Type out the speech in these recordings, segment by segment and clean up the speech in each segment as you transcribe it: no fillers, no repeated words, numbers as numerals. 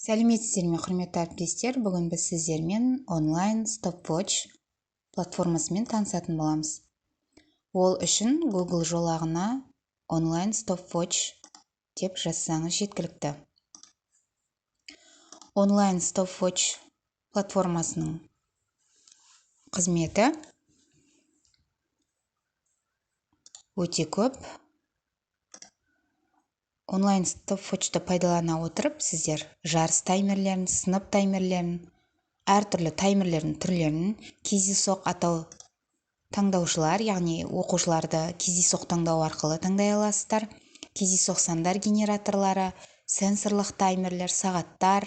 Сәлеметсіздер ме, құрметті әріптестер! Бүгін біз сіздермен онлайн stopwatch платформасымен танысатын боламыз. Ол үшін Google жолағына онлайн stopwatch деп жазсаңыз жеткілікті. Онлайн stopwatch платформасының қызметі өте көп. Онлайн stopwatch'ты пайдалана отырып, сіздер жарыс таймерлерін, сынып таймерлерін, әртүрлі таймерлердің түрлерін, кездейсоқ атау таңдаушылар, яғни оқушыларды кездейсоқ таңдау арқылы таңдай аласыздар, кездейсоқ сандар генераторлары, сенсорлық таймерлер, сағаттар,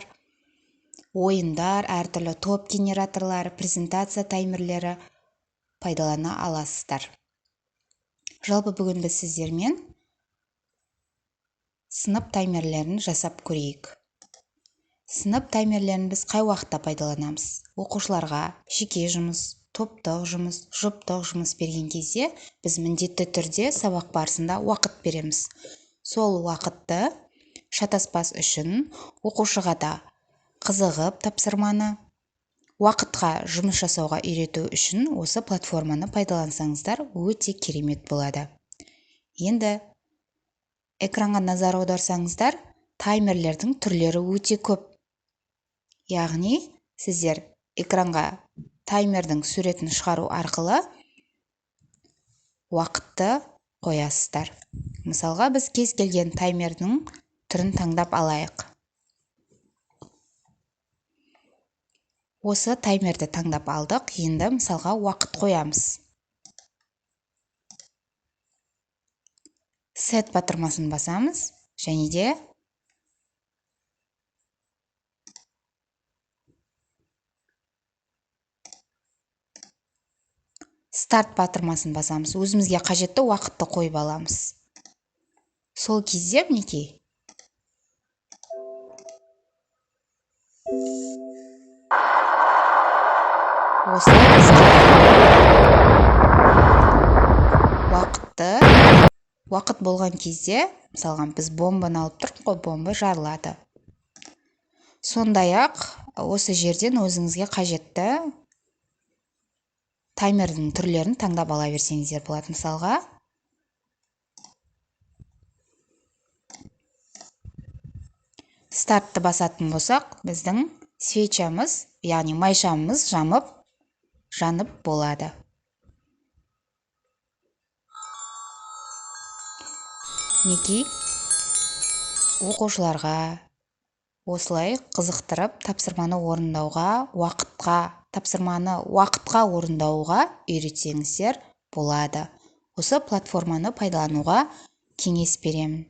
ойындар, әртүрлі топ генераторлары, презентация таймерлері пайдалана аласыздар. Жалпы бүгін біз сіздермен сынып таймерлерін жасап көрейік. Сынып таймерлерін біз қай уақытта пайдаланамыз? Оқушыларға жеке жұмыс, топтық жұмыс, жұптық жұмыс берген кезде біз міндетті түрде сабақ барысында уақыт береміз. Сол уақытты шатаспас үшін оқушыға да қызығып тапсырманы уақытқа жұмыс жасауға үйрету үшін осы платформаны пайдалансаңыздар өте керемет болады. Енді экранға назар аударсаңыздар, таймерлердің түрлері өте көп. Яғни сіздер экранға таймердің суретін шығару арқылы уақытты қоясыздар. Мысалға, біз кез келген таймердің түрін таңдап алайық. Осы таймерді таңдап алдық. Енді мысалға уақыт қоямыз. Set батырмасын басамыз және де старт батырмасын басамыз. Өзімізге қажетті уақытты қойып аламыз. Сол кезде мінекей осылай бізге уақыт болған кезде, мысалға, біз бомбаны алып тұрмыз ғой, бомба жарылады. Сондай-ақ осы жерден өзіңізге қажетті таймердің түрлерін таңдап ала берсеңіздер болады. Мысалға, стартты басатын болсақ, біздің свечамыз, яғни майшамыз жанып болады. Мінекей, оқушыларға осылай қызықтырып тапсырманы орындауға, уақытқа, тапсырманы уақытқа орындауға үйретсеңіздер болады. Осы платформаны пайдалануға кеңес беремін.